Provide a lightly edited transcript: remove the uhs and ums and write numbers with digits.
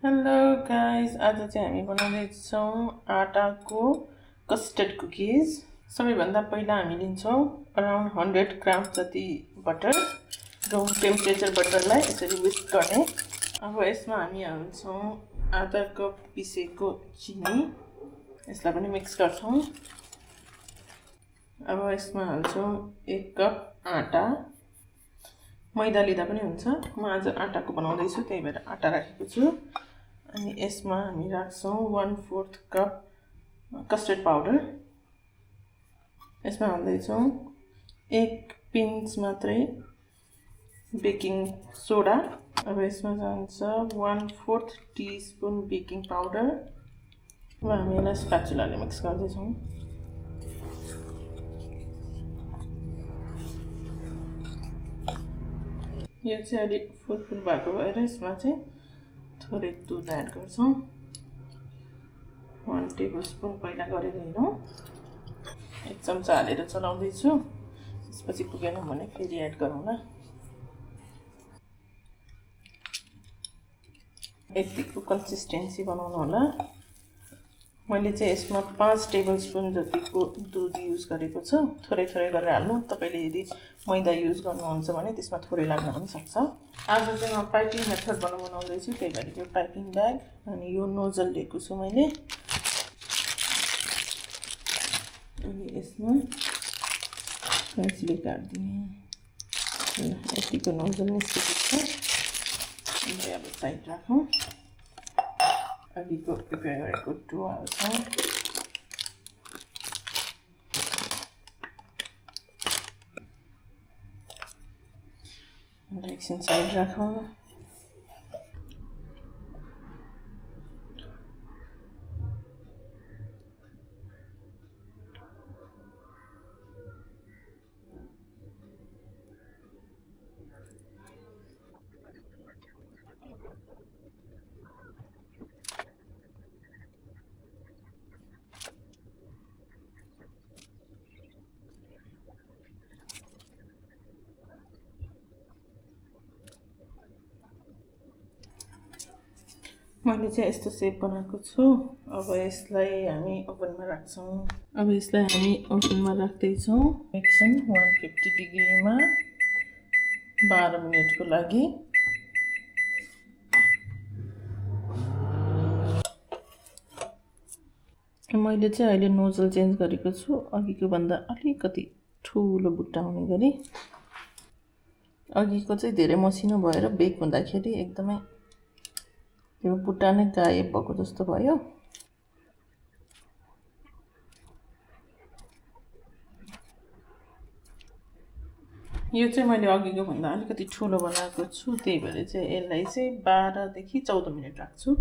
Hello guys, आज चाहिँ हामी बनाउँदैछौँ आटाको कस्टर्ड कुकिज। सबैभन्दा पहिला हामी लिन्छौँ अराउन्ड 100 ग्राम जति बटर। रुम टेम्परेचर बटरलाई यसरी विस्क गर्ने। अब यसमा हामी हाल्छौँ आधा कप पिसेको चिनी। यसलाई पनि मिक्स गर्छौँ। अब यसमा हाल्छौँ 1 कप आटा। मैदा लिँदा पनि हुन्छ, म आज आटाको बनाउँदैछु त्यही भएर आटा राखेको छु। अनि यसमा हामी राख्छौँ 1/4 कप कस्टर्ड पाउडर। यसमा हाल्दैछौँ 1 पिन्च मात्रै बेकिङ सोडा। अब यसमा जान्छ 1/4 टीस्पुन बेकिङ पाउडर। अब हामी यसलाई स्प्याचुलाले मिक्स गर्दैछौँ। यो चाहिँ अलिक फुलफुल भएको भएर यसमा चाहिँ थोरै दुध एड गर्छौँ। 1 टेबलस्पुन पहिला गरेर हेरौँ। 1 चम्चा हालेर चलाउँदैछु, त्यसपछि पुगेन भने फेरि एड गरौँला। यतिको कन्सिस्टेन्सी बनाउनु होला। मैले चाहिँ यसमा 5 टेबलस्पुन जतिको दुध युज गरेको छु। थोरै थोरै गरेर हाल्नु। तपाईँले यदि मैदा युज गर्नुहुन्छ भने त्यसमा थोरै लाग्न पनि सक्छ। आज चाहिँ म पाइपिङ मेथड बनाउँदैछु, त्यही भएर यो पाइपिङ ब्याग अनि यो नोजल लिएको छु मैले। अनि यसमा कैँचीले काट्दिने। यतिको नोजल निस्केको छ। अब साइड राखौँ। अघिको प्रिपेयर गरेको डो हाल्छौँ। एकछिन साइड राखौँ। मैले चाहिँ यस्तो सेप बनाएको छु। अब यसलाई हामी ओभनमा राख्छौँ। अब यसलाई हामी ओभनमा राख्दैछौँ एकछिन 150 डिग्रीमा 12 मिनटको लागि। मैले चाहिँ अहिले नोजल चेन्ज गरेको छु, अघिको भन्दा अलिकति ठुलो बुट्टा हुने गरी। अघिको चाहिँ धेरै मसिनो भएर बेक हुँदाखेरि एकदमै यो बुट्टा नै गायब भएको जस्तो भयो। यो चाहिँ मैले अघिको भन्दा अलिकति ठुलो बनाएको छु, त्यही भएर चाहिँ यसलाई चाहिँ 12 देखि 14 मिनट राख्छु।